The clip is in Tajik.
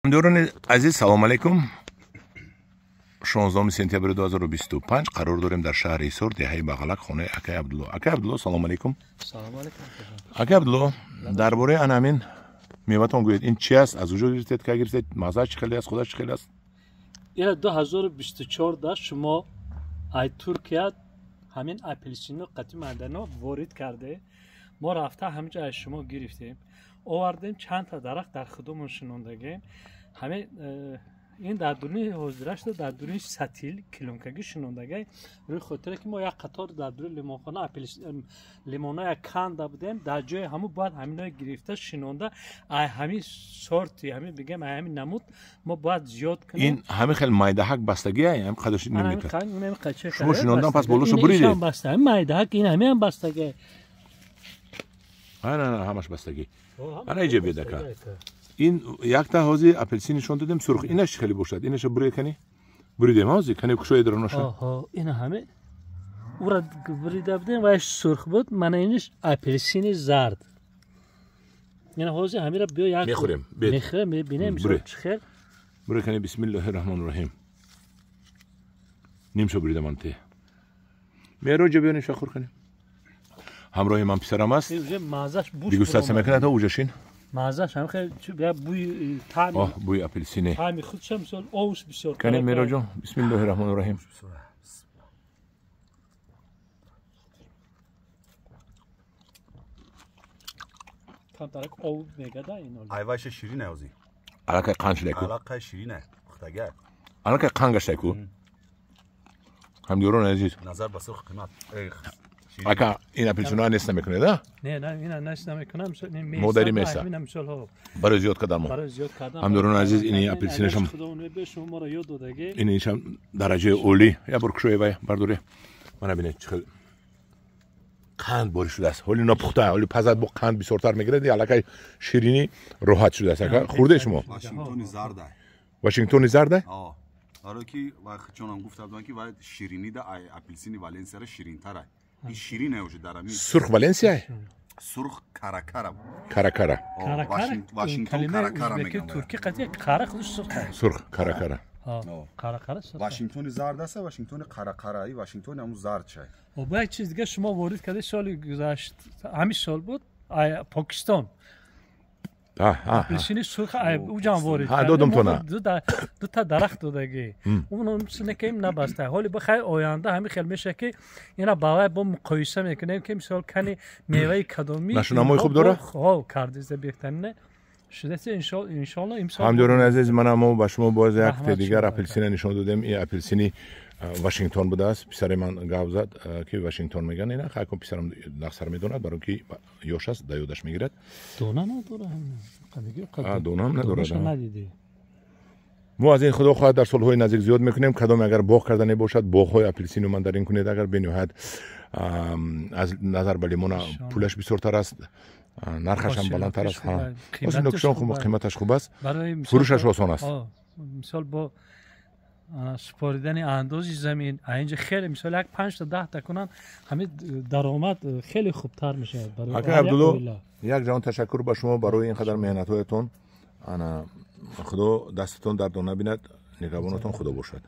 Ҳамдиёрони азиз, салом алейкум. 16 сентябри 2025 қарор дорем дар шаҳри Ҳисор, деҳаи Бағалак, хонаи акай Абдулло. Акай Абдулло, салом алейкум. Салом алейкум. Акай Абдулло, дар бораи ана ҳамин меватон гӯед, ин чи аст, аз куҷо гирифтед, кай гирифтед, маззааш чӣ хеле аст, худаш чӣ хеле аст? Ира 2024 да шумо ай Туркия ҳамин апелсино қати мандано ворид карде. Мо рафта ҳаминҷо аз шумо гирифтем, овардем, чандта дарахт дар худумон шинондагем. Ҳамин ин дар дуни ҳозирашда дар дуни сатил килонкагӣ шинондагай, рӯи хотире ки мо як қатор дар дуни лимонхона лимоная канда будем, дар ҷои ҳамун бояд ҳаминое гирифта шинонда, ай ҳамин сорти ҳамин бигем, ай ҳамин намуд мо бояд зиёд кунем. Ин ҳамин хел майдаҳак бастагия, ҳам қадаш намекард. Шумо шинондан пас болошо буридед? Ҳамин майдаҳак ин ҳамин бастагия. На, на, ҳамаш бастагӣ. Ана иҷа бедака. Ин якта ҳозир апелсин нишон додем, сурх. Инаш чӣ хеле бошад? Инаша буред кани? Буридем ҳозир, кани кушоед ронаша. Оҳо, ина ҳаме ура бурида будем, вайш сурх буд, мана иниш апелсини зард. Ина ҳозир ҳамира биё як мехӯрем. Мехӯрем, мебинем чӣ хел. Буред кани, бисмиллоҳи раҳмони раҳим. Нимшо буридам анте. Мероҷа биё нимша хӯр кани. Ҳамроҳи ман писарам аст. Дегустатсия мекунад, уҷа шин. Маззаш ҳам хеле бӯи таъми оҳ, бӯи апелсине. Таъми худшам мисол овуш бисёр. Кани Мероҷон, бисмиллоҳи раҳмони раҳим. Камтарак ов мегада ин. Айвайша ширине ози. Алакай қанд шуда ку. Алакай ширине, пухтага. Алакай қанд гашта ку. Ҳамдиёрони азиз. Назар ба сурх қимат. Ака, ин апелсинҳоро нест намекунед, а? Не, не, ина нест намекунам. Модари меса. Барои зиёд кардан мо. Ҳамдиёрони азиз, ини апелсинашам. Ин иншам дараҷаи олӣ. Я бор кушои вай, бардоре. Мана бинед, чӣ хел қанд борӣ шудааст. Ҳоли нопухта, ҳоли пазад бо қанд бисёртар мегирад, аллакай ширинӣ роҳат шудааст. Ака, хӯрде шумо? Вашингтони зарда. Вашингтони зарда? Барои ки вай хичонам гуфта буданд ки вай ширинӣ да апелсини Валенсияра ширинтар. Ин ширине уже дар ами. Сурх Валенсия? Сурх Каракара. Каракара. Вашингтон Каракара мегӯянд. Турки қати қара худаш сурх. Сурх Каракара. Каракара сурх. Вашингтони зард аст, Вашингтони Каракара, и Вашингтони ҳамун зард чай. Бо як чиз дига шумо ворид карда соли гузашт, ҳамин сол буд, Покистон. Апелсини сурх уҷам ворид кард. Додум тона. Дута дарахт додагӣ. Он синекаим набаста. Ҳоли бихай оянда ҳамин хел мешавад ки ина ба вай бо муқоиса мекунем ки мисол кани меваи кадоми нашунамои хуб дора? Ҳо, кардизда беҳтарина. Шудаси иншоалло имсол. Ҳамдиёрони азиз, мана мо ба шумо боз якте дигар апелсина нишон додем. Ин апелсини Вашингтон будааст. Писари ман гап зад ки Вашингтон мегӯянд ина. Хай кун писарам нақсар медонад, барои ки ёш аст, да ёдаш мегирад. Дона надорад. Донаам надорад. Мо аз ин худо хоҳад дар солҳои наздик зиёд мекунем. Кадоме агар боғ карда небошад, боғҳои апелсину мандарин кунед, агар бениҳоят аз назар ба лимона пулаш бисёртар аст, нархашам баландтар аст. Нокишон қиматаш хуб аст, фурӯшаш осон аст. Мисол бо супоридани андози замин инҷа хеле мисол як 5 та 10 та кунанд, ҳамин даромад хеле хубтар мешавад барои акай Абдулло. Як ҷаҳон ташаккур ба шумо барои ин қадар меҳнатҳоятон. Ана худо дастатон дардон набинад, нигаҳбонатон худо бошад.